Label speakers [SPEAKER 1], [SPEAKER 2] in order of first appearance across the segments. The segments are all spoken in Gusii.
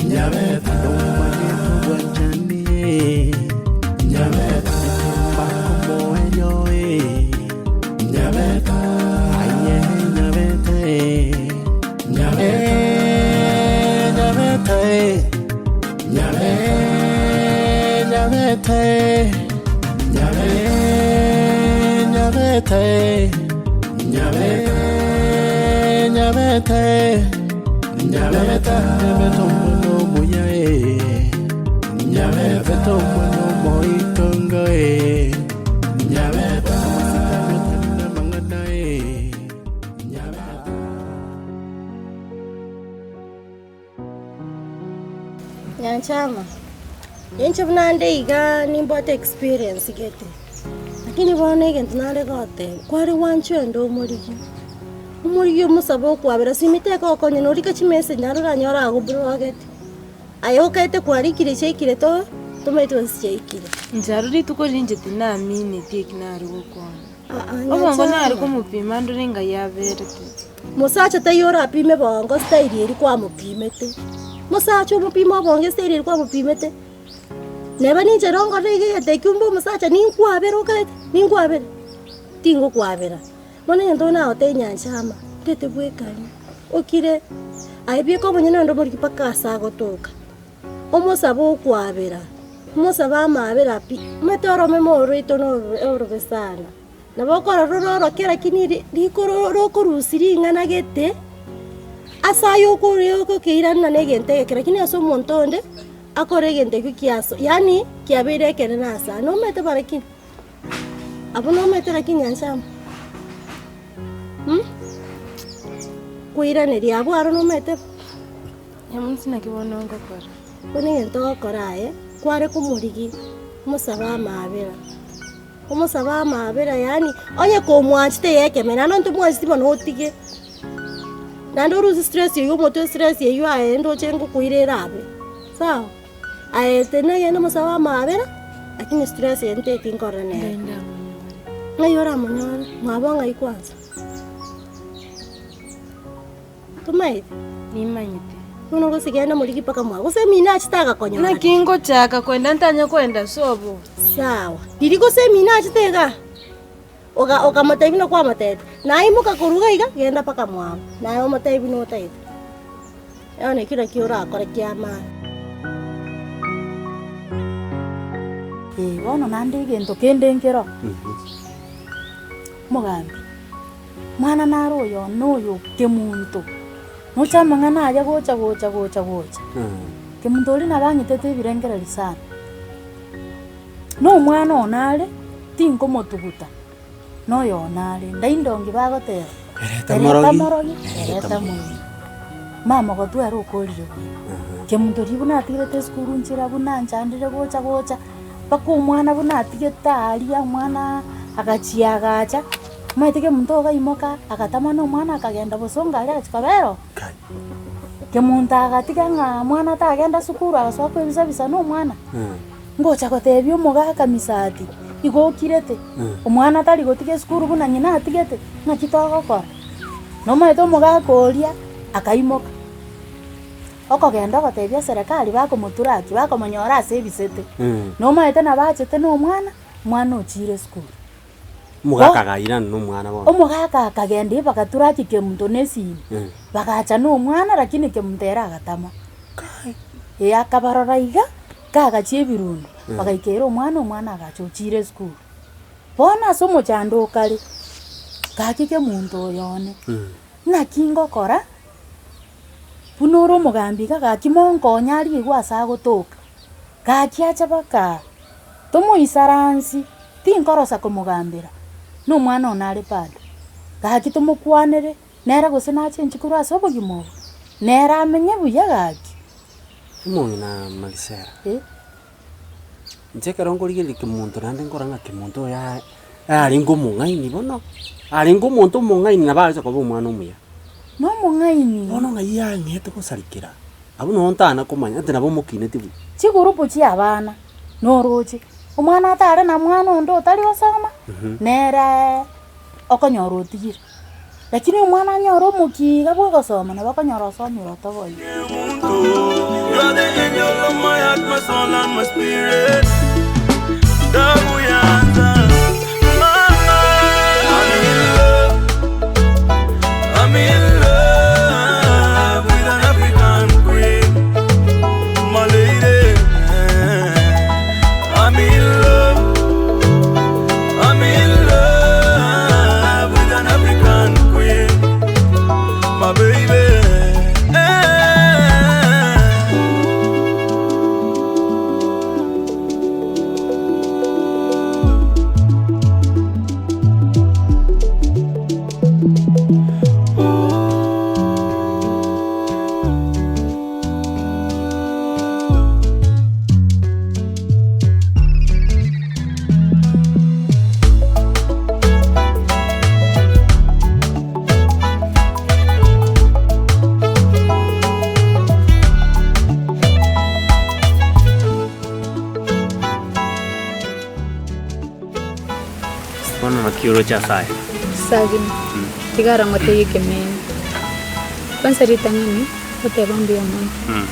[SPEAKER 1] Nyabeta Nomanyete obwanchani Nyabeta Bakomoerio Nyabeta Aye Nyabeta Nyabeta Nyabeta Nyabeta Nyabeta Nyabeta Nyabeta Nyabeta Nyabeta omwana omuya eh. Nyabeta omwana omoitongo eh. Nyabeta amasikani otari namang'ana eh. Nyabeta.
[SPEAKER 2] Nyanchama, inche buna nde iga nimbwate experience gete, lakini bono egento nare goteba, kware gwanchwa ende omorigie, omorigie omosabe okwabera simite egokonya norike chimessage naende oranyore agoblogete, aye okaete kwarikire chiaikire to tomaeti gose chiaikire.
[SPEAKER 3] Inche aro rituko rinche tinaamineti eki nare gokwana.
[SPEAKER 2] Aa
[SPEAKER 3] Obongo nare
[SPEAKER 2] Nyanchama.
[SPEAKER 3] komopima ndore ng'ai aberete.
[SPEAKER 2] Mosacha taiyo orapime bongo style eria kwamopimete, mosacha omopime obonge style eria kwamopimete, neba ninche ero nkorora iga egento ekio mbe omosacha ninkwabera okaete, ninkwabere, tingokwabera. Bono egento nagotebia nyanchama, ntete bwekani, okire, aye bieka omonyene onde omoriki mpaka ase agotoka, omosabe okwabera, omosabe amabera pi, omanyete oromeme oro rwaito na ororo orobe sana. Nabo okorora rore oroke lakini ri rikoro rokorusia ring'ana gete, ase aye okore ogokeirana na egento egeke lakini ase omonto onde, akore egento ekio kiaso yaani kiabeire ekenene ase aa. Nomanyete bare ki? Abwo nomanyete lakini nyanchama mh, koiraneria abwo aro nomanyete.
[SPEAKER 3] Nyamonsi naki bono ngokora?
[SPEAKER 2] Bono egento ogokora aye, kware komorigia, omosabe amaabera. Omosabe amaabera yaani onye komwanchete yekeme naende onye tomwancheti bono otige. Naende orusie stress eywo omotwe stress eywo aye ndoche ngokoira erabe, sawa? Aye tenena genda omosabe amaabera, lakini stress eye ntaeti nkorora nere.
[SPEAKER 3] Ng'ai ndamonyore?
[SPEAKER 2] Ng'ai oramonyore? Mwabo ng'ai kwanza? Tomaeti?
[SPEAKER 3] Nimanyete.
[SPEAKER 2] Bono gose genda morigi mpaka mwago, gose emina achete agakonyora.
[SPEAKER 3] Naki ngochaka kwenda ntanya kwenda sobo.
[SPEAKER 2] Sawa, riria gose emina achete igaa, oga okamotebia buna kwamotebetie, naimoka korwa iga iga, genda mpaka mwabo, naye omotebie buna otagete. Bono ekio nakio orakore kiamani.
[SPEAKER 4] Ee, bono naende egento kende nkero, omogambi. Mwana nare oyo one oyo kemunto, noche amang'ana aya gocha gocha gocha gocha, kemunto oria nabo ang'itete ebirengererio sana. Na omwana one are, tinkomotuguta, na oyo one are, ndaindongi bagoteba,
[SPEAKER 5] Ereta
[SPEAKER 4] ereta
[SPEAKER 5] morogi,
[SPEAKER 4] morogi,
[SPEAKER 5] ereta
[SPEAKER 4] ereta moino. Mama ogotu ere okorire buya, kemunto riria buna atigete esukuru nchera buna anchandire gocha gocha, mpaka omwana buna atigete aria omwana agachia agacha. Omanyete kemonto ogaimoka, agatama na omwana akagenda bosongo aria agachia kobera oo. Kemonto agatiga ng'a mwana tagenda sukuru agasoa koebisa bisa na omwana, ngocha gotebia omogaka misati, igo okirete, omwana tari gotiga esukuru buna ng'ina atigete, ng'aki togokora? Nomanyete omogaka oria, akaimoka, okogenda ogotebia eserekari bakomoturaki bakomonyora ase ebisete, nomanyete nabo achete na omwana, omwana ochiire esukuru.
[SPEAKER 5] Omogaka akairana nomwana bono.
[SPEAKER 4] Omogaka akagenda eye bagaturaki kemunto na esimi, bagacha na omwana lakini kemunto ere agatama. Ee akabarora iga, kagachia ebirundo, bagaikera omwana, omwana agacha ochiire esukuru. Bono ase omochando okare, gaki kemunto oyo one, naki ngokora, buna ore omogambi iga gaki monkonye aria igwa ase agotoka. Gaki acha baka tomoisaransi, tinkorosa komogambera, nomwana one are bado. Gaki tomokwanere, nere gose nachenche korwa ase obogima obo, nere amenye buya gaki.
[SPEAKER 5] Omong'ina Marisela,
[SPEAKER 4] Eh.
[SPEAKER 5] inche ekero nkorigereria kemonto naende nkorora ng'a kemonto oyo are arenge omong'aini bono, arenge omonto omong'aini nabo agocha koba omwana omuya.
[SPEAKER 4] Nomong'aini.
[SPEAKER 5] Bono ng'ai ang'ete gosarikera. Abwo noo ntana komanya ati nabo omokineti buya.
[SPEAKER 4] Chigurupu chi'abana noroche, omwana atare na mwana onde otari gosoma, nere okonyora otigire. Lakini omwana anyore omokia iga bwa ogosoma nabo okonyora osomire otoboire.
[SPEAKER 1] heart, my soul and my spirit. Ndakuyanza, mama. I'm in love. I'm in love with an African queen, my lady. I'm in love. I'm in love with an African queen, my baby.
[SPEAKER 6] Bono naki oroche ase aya?
[SPEAKER 7] Sagini, tigara ngotebie ekemeene. Kwanza ritang'ani, goteba mbuya mono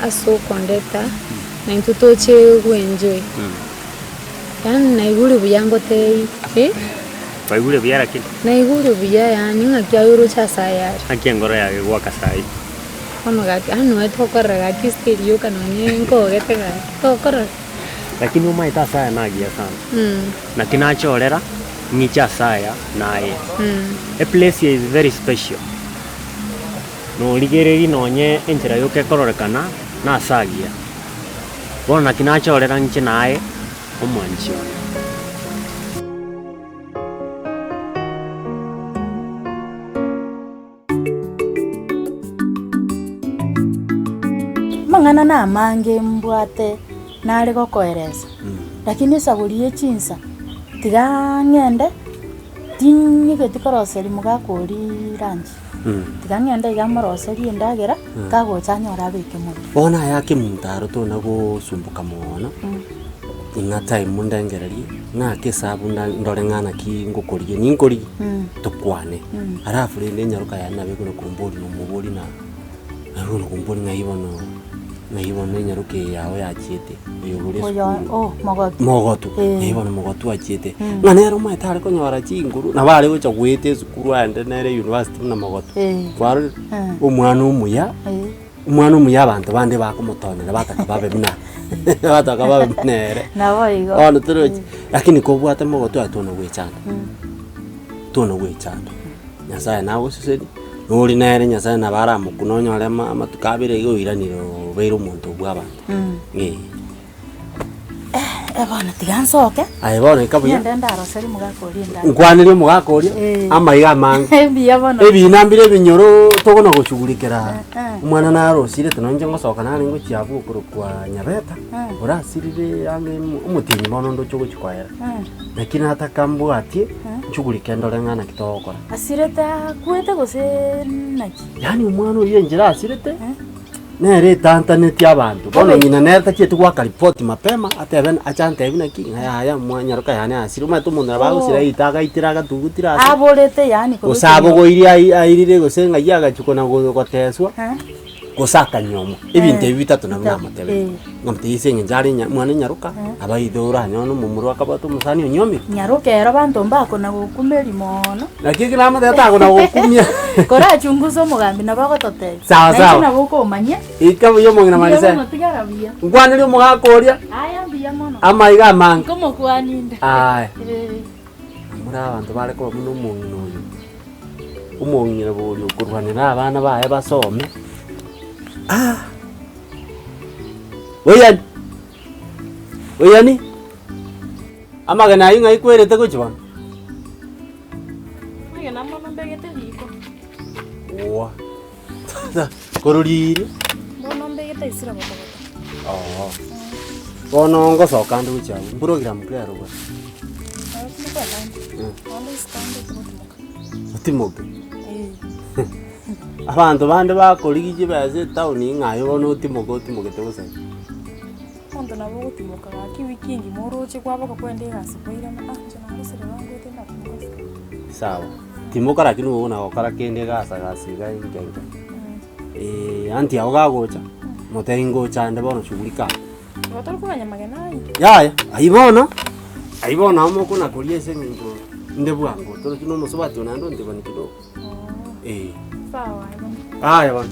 [SPEAKER 7] ase okondeta na intwe toche goenjoy. Yaani naigure buya ngotebie eh,
[SPEAKER 6] Kwaigure buya lakini?
[SPEAKER 7] Naigure buya yaani ng'aki aye oroche ase aya are.
[SPEAKER 6] Naki engoro yaye egoaka saii?
[SPEAKER 7] Bono gaki yaani nonya tokorora gaki esiteri yoka nonye nkogete gaki tokorora.
[SPEAKER 6] Lakini omaete ase aya nagiya sana. Naki nachorera ng'iche ase aya naye. Eplace eye is very special. Norigereria nonye enchera yoka ekororekana nase agiya. Bono naki nachorera ng'iche naye omwanchi one.
[SPEAKER 4] Amang'ana namange mbwate nare gokoeresa, lakini esaburi ye chinsa, tiga ng'ende, tinyigeti koroseria mogaka oria lunch, tiga ng'ende iga moroserie endagera, kagocha anyore abeke morero.
[SPEAKER 5] Bono aya kemunto aro tona gosumboka mono, ing'a time ndengererie, ng'ake esabu nda ndore ng'a naki ngokorigia, ninkorigie, tokwane. Alafu rende enyaroka yane nabo ekona komboria na omobori na nabo ekona komboria ng'ai bono ng'ai bono enyaroka eye yago yachiete, oyo ore
[SPEAKER 4] Oyo
[SPEAKER 5] esukuru.
[SPEAKER 4] oh mogotu.
[SPEAKER 5] Mogotu,
[SPEAKER 4] Eh.
[SPEAKER 5] ng'ai bono mogotu achiete, ng'a nere omanyete are konyora chinguru, nabo are gocha goeta esukuru aende nere university buna mogotu.
[SPEAKER 4] Eh.
[SPEAKER 5] Kwarorire?
[SPEAKER 4] Eh.
[SPEAKER 5] Omwana omuya.
[SPEAKER 4] Eh.
[SPEAKER 5] Omwana omuya abanto bande bakomotonera bataka babe buna bataka babe buna ere.
[SPEAKER 4] Naboigo.
[SPEAKER 5] Bono torochi, lakini kobwate mogotu aye tona goechanda, tona goechanda. Nyasaye nagoseseni, nori nere Nyasaye nabo aramokune onyore ama amatuko abere iga oiranire obeire omonto bwa abanto, eh.
[SPEAKER 4] Eh bono tiga nsoke.
[SPEAKER 5] Aye bono ika buya.
[SPEAKER 4] Ng'ende ndaroseri omogaka oria endagera.
[SPEAKER 5] Nkwanerie omogaka oria,
[SPEAKER 4] Eh.
[SPEAKER 5] amaiga amange.
[SPEAKER 4] Mbuya bono.
[SPEAKER 5] Ebina mbire ebinyoro tokona goshughulikera.
[SPEAKER 4] Eh, eh.
[SPEAKER 5] Omwana narosire tino inche ngosoka nare ngochia abwo okorokwa Nyabeta,
[SPEAKER 4] Eh.
[SPEAKER 5] orasirire ang'e imo omotienyi bono ndoche ogochia koera.
[SPEAKER 4] Eh.
[SPEAKER 5] Naki nataka mbwatie, nshugulike ndore ng'a naki togokora.
[SPEAKER 4] Asirete akwete gose naki?
[SPEAKER 5] Yaani omwana oyio enchera asirete, Nere etantanetie abanto. Bono ng'ina nere tachieti goaka ripoti mapema, atebe ache antebi naki, ng'a yaya mwanyaroka yane asire, omanyete omonto nabo agosira aite agaitera agatugutire ase.
[SPEAKER 4] Aborete yaani korwa
[SPEAKER 5] Gose abogoirie ai airire gose ng'ai agachia kona go goteswa, gose akanyomwa. Ebinto ebi bitato nabio namotebeti. Nkamotebia ase eng'encho are nya mwana nyaroka, abaito oranyore na omomura akabwate omosani onyuomire.
[SPEAKER 4] Nyaroka ero banto mbakona gokumeria mono.
[SPEAKER 5] Naki ekero namotebia takona gokumia.
[SPEAKER 4] Korachunguze omogambi nabo agototebia.
[SPEAKER 5] Sawa,
[SPEAKER 4] Naintwe
[SPEAKER 5] sawa.
[SPEAKER 4] nabo okomanyia.
[SPEAKER 5] Ika buya omong'ina
[SPEAKER 4] Mbuya
[SPEAKER 5] Marisela.
[SPEAKER 4] mono tigara buya.
[SPEAKER 5] Nkwanerie omogaka oria.
[SPEAKER 4] Aya mbuya mono.
[SPEAKER 5] Amaiga amange.
[SPEAKER 4] Nkomokwania inde.
[SPEAKER 5] Aya.
[SPEAKER 4] Eh.
[SPEAKER 5] Namore abanto bare koba buna omong'ina oyo, omong'ina boria okorwanera abana baye basome, ah! Oyani, oyani, amagena ayio ng'ai kwerete gochia bono?
[SPEAKER 3] Amagena mono mbegete riko.
[SPEAKER 5] Oa, korwa riria?
[SPEAKER 3] Bono mbegete isira gotogota.
[SPEAKER 5] Oo, bono ngosoka nde gochia abwo, mprogram ki ero gose? Otimoke. Abanto bande bakorigia chibesa etown ng'a aye bono otimoke otimogete bosa igo.
[SPEAKER 3] Omonto nabo ogotimoka gaki ewiki engima oroche kwaboka kwenda egasi kwairana ah inche nagosire bangwete ndatimoka isiko.
[SPEAKER 5] Sawa, timoka lakini ogo na gokora kende egasa gasi iga enke enke. Aunty ago gagocha, Motebie ngocha ande bono shughulika abwo.
[SPEAKER 3] Igo tori koganya amagena aye?
[SPEAKER 5] Yaya, ayio bono, ayio bono amo mokona koria ase eng'encho inde bwango, torochi na omosubati one naende ontebani kidogo. Eh.
[SPEAKER 3] Sawa aye bono.
[SPEAKER 5] Aya bono.